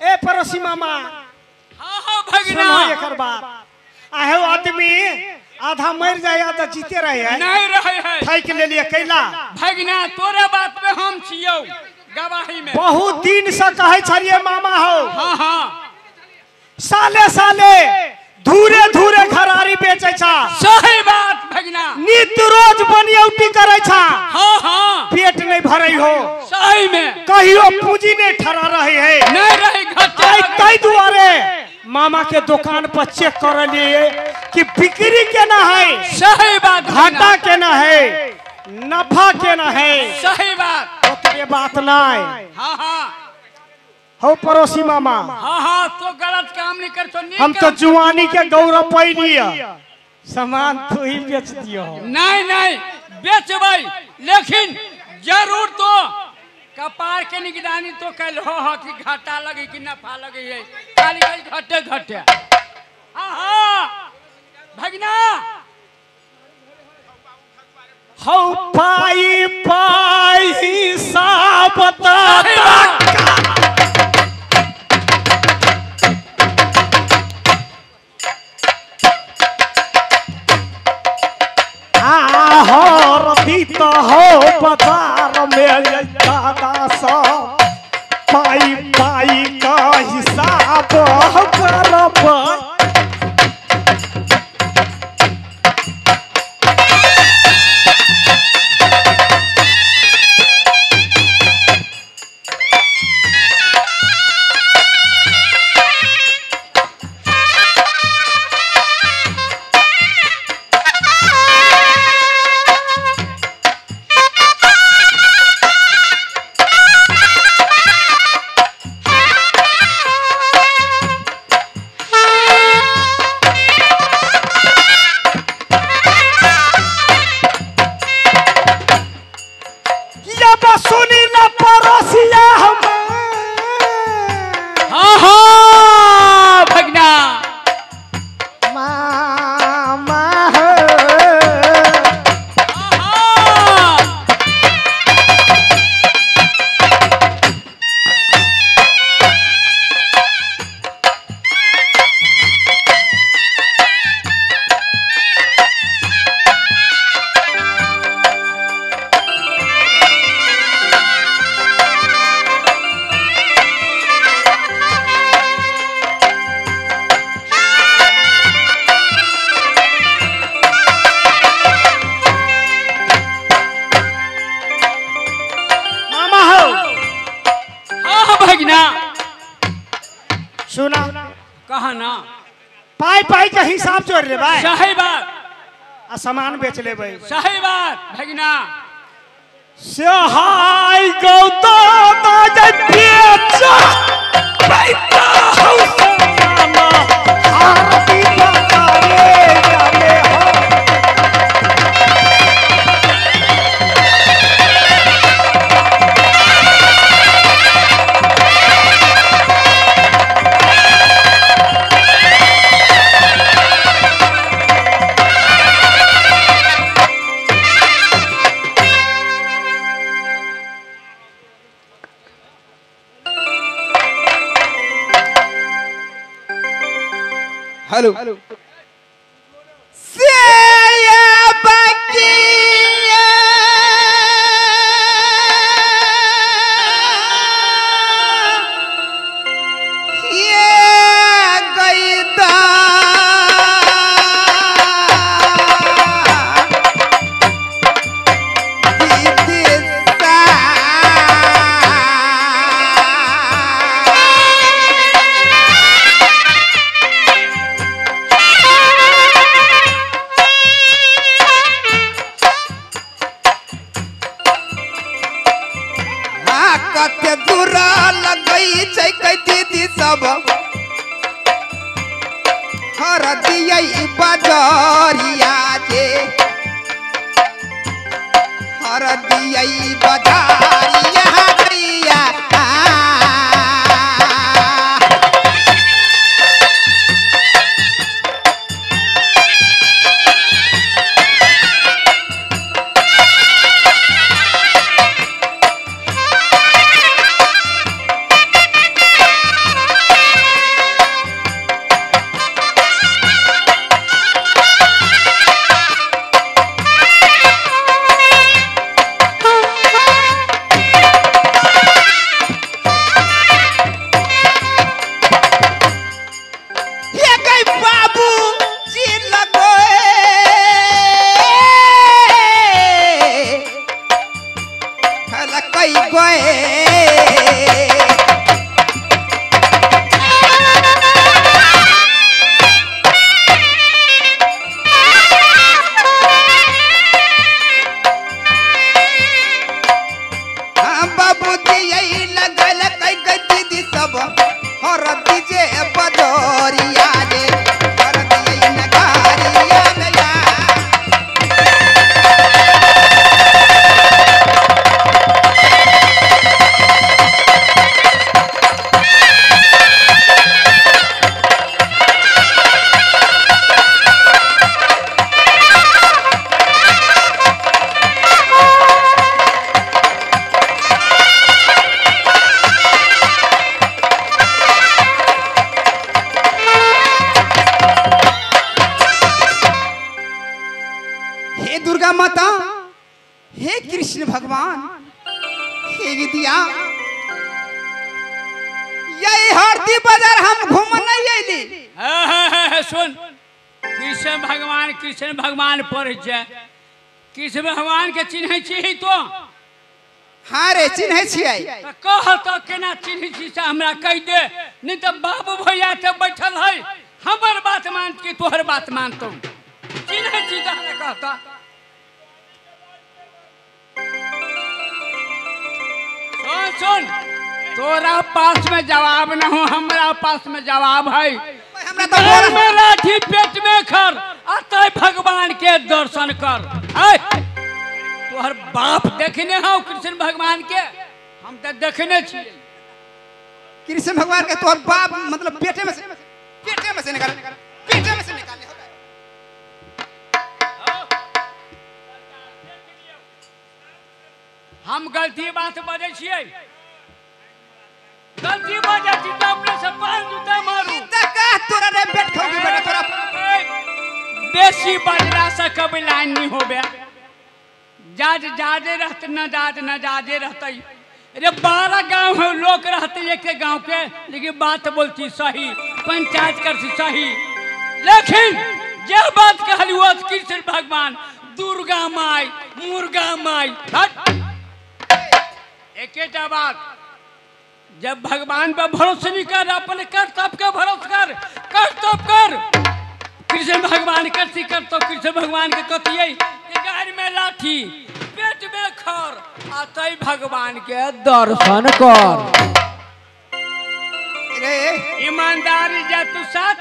ए पड़ोसी मामा। हाँ हाँ भगना। सुनो एकर बात, आहे आदमी आधा मर जाए आधा जीते रहे है, नहीं रहे है। ठैक ले लिए कैला। भगना तोरे बात पे हम छियौ गवाही में। बहुत दिन से कहे छलिए मामा हो। हाँ हाँ। साले साले धूरे धूरे घरारी बेचे छा। सही बात भगना। नित रोज बनियौटी करे छा। हाँ हाँ। पेट नहीं भरे हो। सही में। कहियो पूंजी नहीं ठहरा रहे है, नहीं रहे घटे। तई दुआरे मामा के दुकान पर चेक कर लिए कि बिक्री केना है। सही बात। घाटा केना है, नफा केना है। सही बात। ओतबे बात नहीं। हाँ हाँ। हो पड़ोसी मामा। हाँ हाँ तो गलत काम नहीं कर तो हम तो जुआनी के गौरव पैलिया सामान तू ही बेच दियो। नहीं नहीं बेचबै, लेकिन जरूर तो कपार के निगरानी तो कल हो कि घाटा लगे कि नफा लगे है, खाली खाली घटे घटे। हाँ हाँ भगना। हौ पाई पाई हिसाब तो हो बाजार में दादा सब पाई पाई का हिसाब बराबर। सुनी न पड़ोसिया हम। हाँ हाँ भगना। मामा हो। हाँ। सुना कहा ना पाई पाई का हिसाब जोड़ ले भाई। सही बात। आ सामान बेच ले भाई। सही बात भगना। सहाय गौतम बेचा पैसा हो मामा आरती बतारे जाने हो। हेलो से बकिया ये गईदा कते दूरा लगई छै कै दीदी सब हर दियै बजरिया जे हर दियै बजरिया दिया। बाजार हम घूम नहीं अइली। हां सुन, कृष्ण भगवान, कृष्ण भगवान पढ़ छै, कृष्ण भगवान के चिन्है छी तो? हाँ रे चिन्है छियै। त कह तो केना चिन्है छी से हमरा कहि दे, नहीं तो बाबू भैया ते बैठल है, हमर बात मान के तोहर बात मानतौ। चिन्है छी त हमरा कहता। सुन सुन, तोरा पास में जवाब न हो, हमरा पास में जवाब है। हमरा तो बोल में लाठी पेट में खर, अतः भगवान के दर्शन कर। तोहर बाप देखने हो कृष्ण भगवान के? हम तो देखने छी कृष्ण भगवान के। तोहर बाप मतलब पेटे में से निकाल, पेटे में से निकाल। हम गलती बात बजै छियै, गलती बजै छी त अपने से पान जूता मारू। त का तोरा रे पेट खाओगे बेटा तोरा। बेसी बजला से कभी लाइन नहीं होबे। जाज जाजे रहते न जाज न जाजे रहते। अरे 12 गांव है लोग रहते एक गांव के, लेकिन बात बोलती सही, पंचायत करती सही, लेकिन जे बात कहली वो कृष्ण भगवान, दुर्गा माई, मुर्गा माई। एकेटा बात, जब भगवान पर भरोसा नहीं कर, अपने कर्तव्य के भरोसा कर, कर्तव्य कर। कृष्ण भगवान करती करतो, कृष्ण भगवान के कथियै गाड़ में लाठी पेट में खर, आतै भगवान के दर्शन कर। रे ईमानदारी जा तू साथ,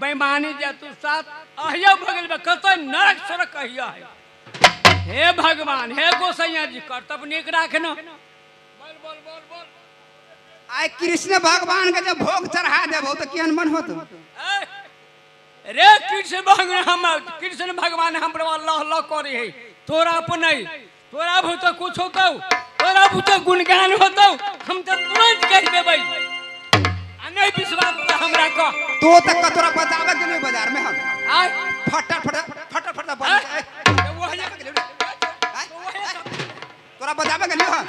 बेईमानी जा तू साथ, अहिया भगल में कतै नरक सड़क अहिया है। हे भगवान, हे गोसैया जी, कर्तव्य नीक राखना। बोल बोल बोल बोल। आय कृष्ण भगवान के जब भोग चढ़ा देबो तो केहन मन होतो? रे कृष्ण भगवान, हम कृष्ण भगवान हमरा अल्लाह अल्लाह करे है, तोरा अपन नहीं, तोरा भूत कुछ होतौ, तोरा भूत गुणगान होतौ, हम तो तुरंत कह देबै। आ नहीं विश्वास त हमरा कह। तो तक तोरा बतावे के नहीं बाजार में हम आय फटा फटा फटा फटा बोल। तोरा बतावे के नहीं हम।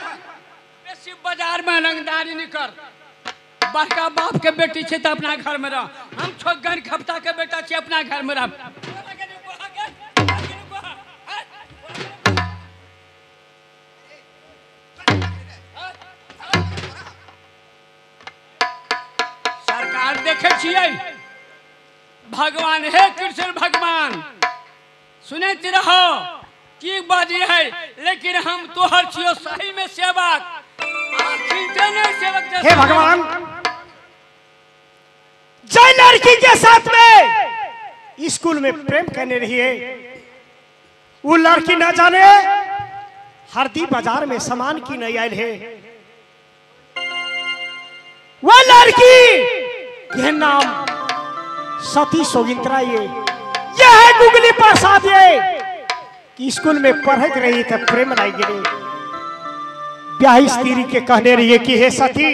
बेसी बाजार में रंगदारी नहीं कर। बड़का बाप के बेटी छे त अपना घर में रह, हम छोगन खपता के बेटा छे अपना घर में रह। सरकार देखे छियै भगवान, हे कृष्ण भगवान सुनैत रहो की बाजी है, लेकिन हम तोहर छियो सही में सेवक। हे भगवान, जय लड़की के साथ में स्कूल में प्रेम करने रही है, वो लड़की न जाने हरदी बाजार में सामान की नहीं आयल है। वो लड़की के नाम सती सोगिंत्रा, ये है गुगली प्रसाद, ये कि स्कूल में पढ़त रही तो प्रेम लाई गई। ब्याही स्त्री के कहने रही है कि हे सती,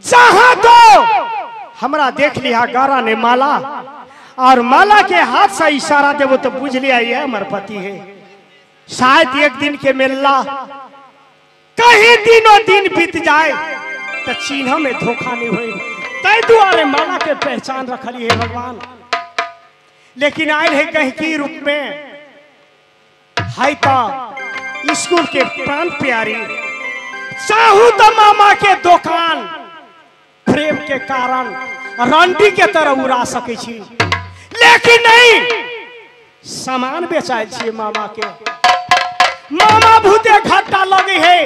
जहां तो हमरा देख लिया गारा ने माला, और माला के हाथ से इशारा देवो तो बुझ लिया ये हमार पति है। शायद एक दिन के मेला कहीं दिनों दिन बीत जाए तो चिन्ह में धोखा नहीं हुई, तय दुआरे माला के पहचान रखली है भगवान। लेकिन आयल है कहीं की रूप में है तो स्कूल के प्राण प्यारी, चाहू तो मामा के दुकान प्रेम के कारण रंडी के तरह उड़ा सके छी, लेकिन नहीं सामान बेचाए छी मामा के। मामा भूते घाटा लगे है,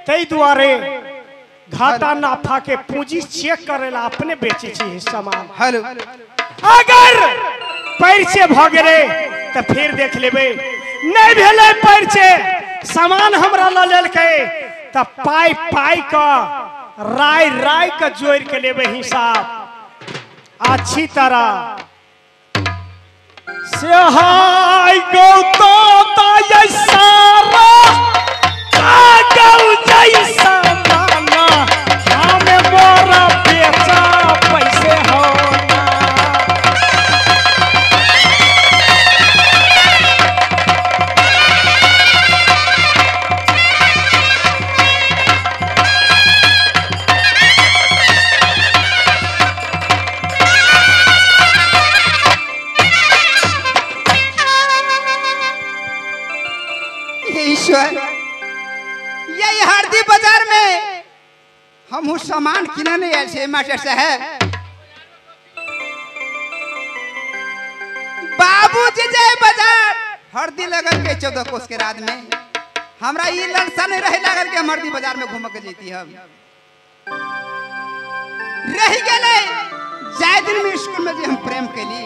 तई दुआरे घाटा नाफा के पूंजी चेक करेला अपने बेचे छी सामान। हेलो, अगर परिचय भ गेलै तो फिर देख लेबै, नहीं भेलै परिचय सामान हमरा ल लेलकै तो पाई पाई का राय राय का जोड़ के लेबै हिसाब अच्छी तरह से। हाय गौतम सारा गौ जैसा माना, हमें मोरा बेचा पैसे हो। हमहूँ सामान किने नहीं आयल छियै मास्टर साहेब। बाबूजी जाए बाजार हरदी लगल के 14 कोस के रात में हमरा ई ललसा नहीं रहे लागल के हम हरदी बाजार में घूम के जैती। हम रह गेलै जाय दिन में स्कूल में जे हम प्रेम कैली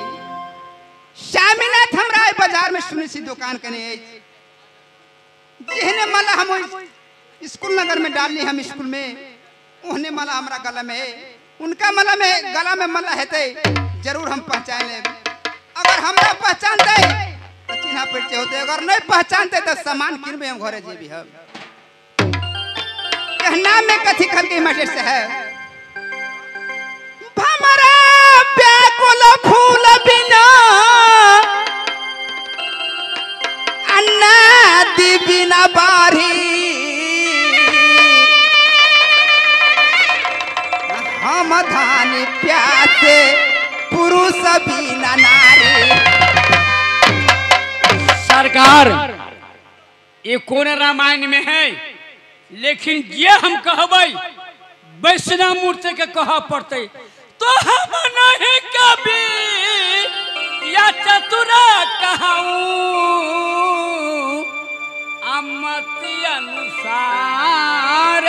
श्यामीनाथ हमरा एहि बाजार में सुनै छी दुकान कने अछि जेहने माला हम स्कूल नगर में डालनी हम स्कूल में ओहने माला हमरा गला में उनका माला में गला में माला हेतै जरूर हम पहचान लेब। अगर हमरा पहचानते तो चिन्हा परिचय होते, अगर नहीं पहचानते तो सामान किनबे हम घरे जेबी। हम कहना में कथी कहलकै मास्टर साहेब भमरा व्याकुल फूल बिना अन्नादि बिना बारी हम धान प्यासे पुरुष बिना नारी। सरकार ये कौन रामायण में है, लेकिन ये हम कहबै वैष्णव मूर्ति के कह पड़ते तो हम नहीं कभी या चतुरा कहूं अमति अनुसार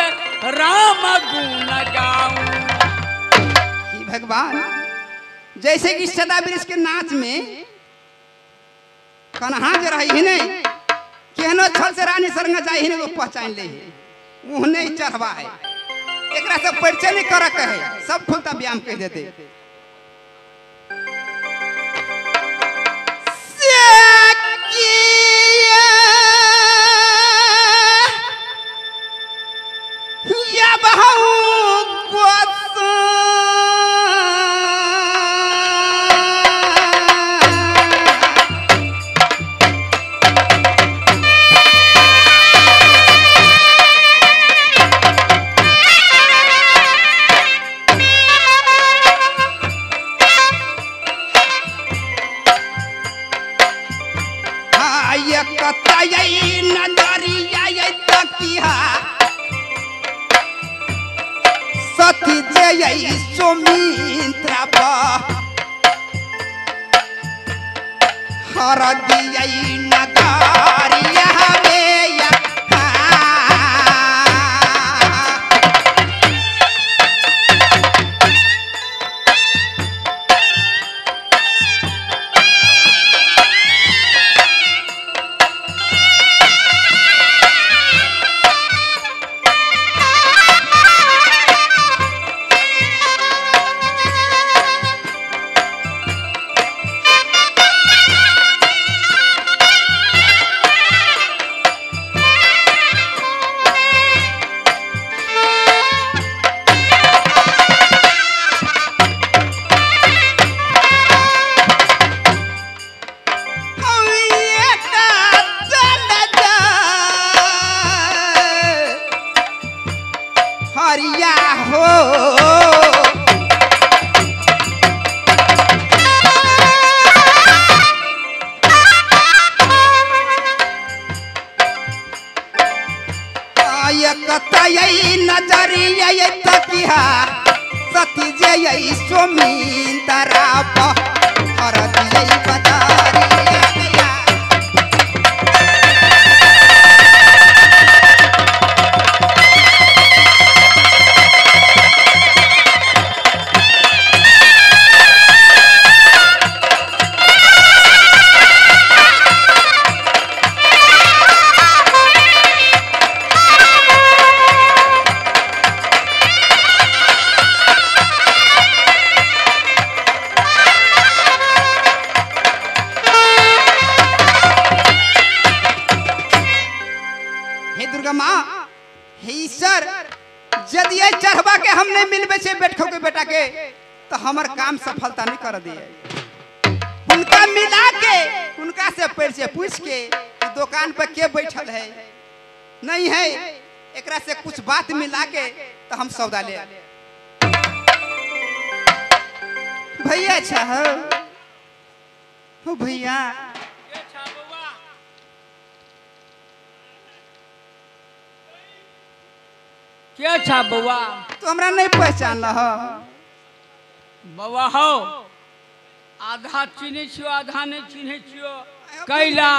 राम गुण गाऊं। भगवान जैसे कि सदा वृक्ष के नाच में कन्हा जे रही नहीं केहनो छल से रानी सरंग जाई नहीं तो पहचान ले ओहने चढ़वा है एकरा से परिचय नहीं कर के है सब खुलता व्यायाम कह देते। या बहू सफलता नहीं कर दिए उनका मिला के उनका से पैसे पूछ के दुकान पर के बैठल है नहीं है एकरा से कुछ बात मिला के तो हम सौदा ले। भैया अच्छा हो भैया के छा बौआ? तू हमरा नहीं पहचान लह। बौआ हो, आधा चिन्है छियो आधा नहीं चिन्है छियो। कैला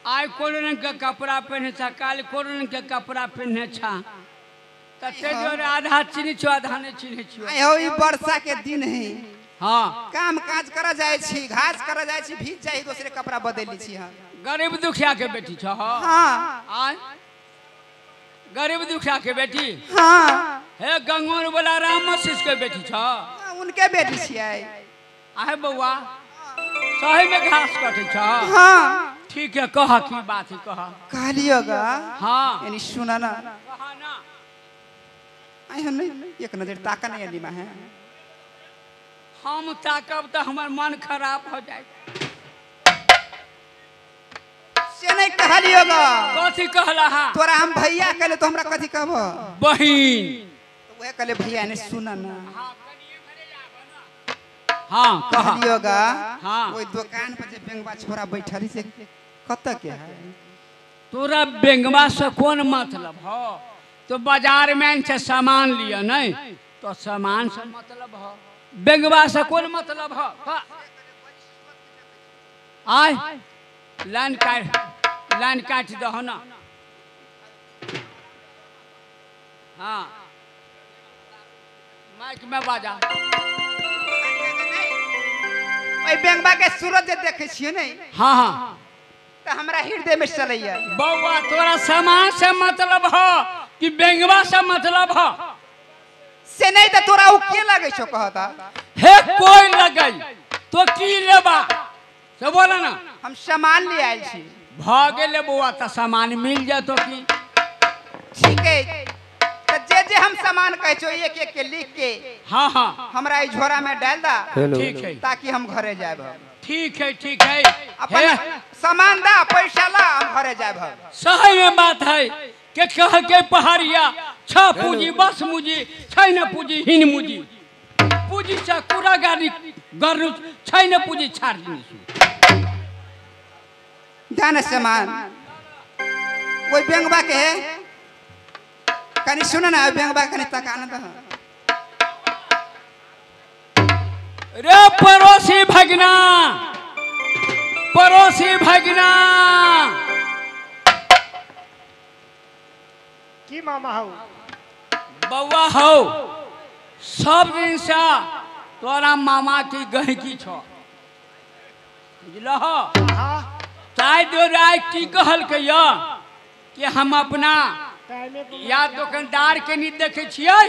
आइ कोनो रंग के कपड़ा पहिने छा, काल्हि कोनो रंग के कपड़ा पहिने छा, तऽ ताहि दुआरे आधा चिन्है छियो आधा नहीं चिन्है छियो। आइ हो, ई वर्षा के दिन है। हाँ, काम काज कर जाय छी, घास कर जाय छी, भीज जाय, दूसरे कपड़ा बदल ली छी। हाँ, गरीब दुखिया के बेटी छ। हाँ, आय गरीब दुखिया के बेटी। हाँ, हे गंगोर वाला राम मसीह के बेटी छ। उनके बेटी छियै। आहे बौआ, सही में घास कटै छ। हाँ, ठीक है, कह की बात है, कह। कहलियो गा। हाँ, यानी सुना ना। कहा ना। आइ हम नहीं एक नजर ताका नहीं अली में है। हम ताकब तो हमार मन खराब हो जाए। से नहीं कहलियो गा। कथी कहला हा? तोरा हम भैया कहले तो हमरा कथी कहब? बहिन। तो वह कहले भैया ने सुना ना। हाँ, कहलियो गा। हाँ, ओई दुकान पर जे बेंगवा छोरा बैठल से कत के है? तोरा बेंगवा से कौन मतलब हो? तो बाजार में से सामान लिया नहीं तो सामान से मतलब हो, बेंगवा से कौन मतलब हो? आय लाइन काट, लाइन काट दहो ना। हाँ, माइक में बाजा। ओई बेंगवा के सूरत जे देखै छियै नहीं। हाँ हाँ, तो हमरा हृदय में चलैया। बौआ तोरा सामान से मतलब हो कि बेंगवा से मतलब हो? से नहीं तो तोरा उ के लगै छौ कहता? हे कोई लगै तो की लेबा से बोला ना। हम सामान ले आयल छी। भ गेलै बौआ, तऽ सामान मिल जेतो की? ठीक है, तो जे जे हम सामान कहै छौ एक एक के लिख के। हाँ हाँ, हमरा ई झोरा में डाल दा। ठीक है, ताकि हम घरे जाएब। ठीक है, ठीक है, अपन सामान दा, पैसा ला, हम घरे जाएब। सही में बात है के कह के पहाड़िया छ पूजी बस मुजी छै न पूजी हिन मुजी पूजी से कुरा गाड़ी गर्नु छै न पूजी छाड़ दिनु। ध्यान सामान ओई बेंगवा के है, कनी सुन ना, बेंगवा कनी तकान द। रे पड़ोसी भगना, पड़ोसी भगना। की मामा हो? बौआ हो, सब दिन से तोरा मामा की गहकी छ, बुझलह? ताहि दुआरे की कहलकै यऽ कि हम अपना या दुकानदार के नहीं देखे छियै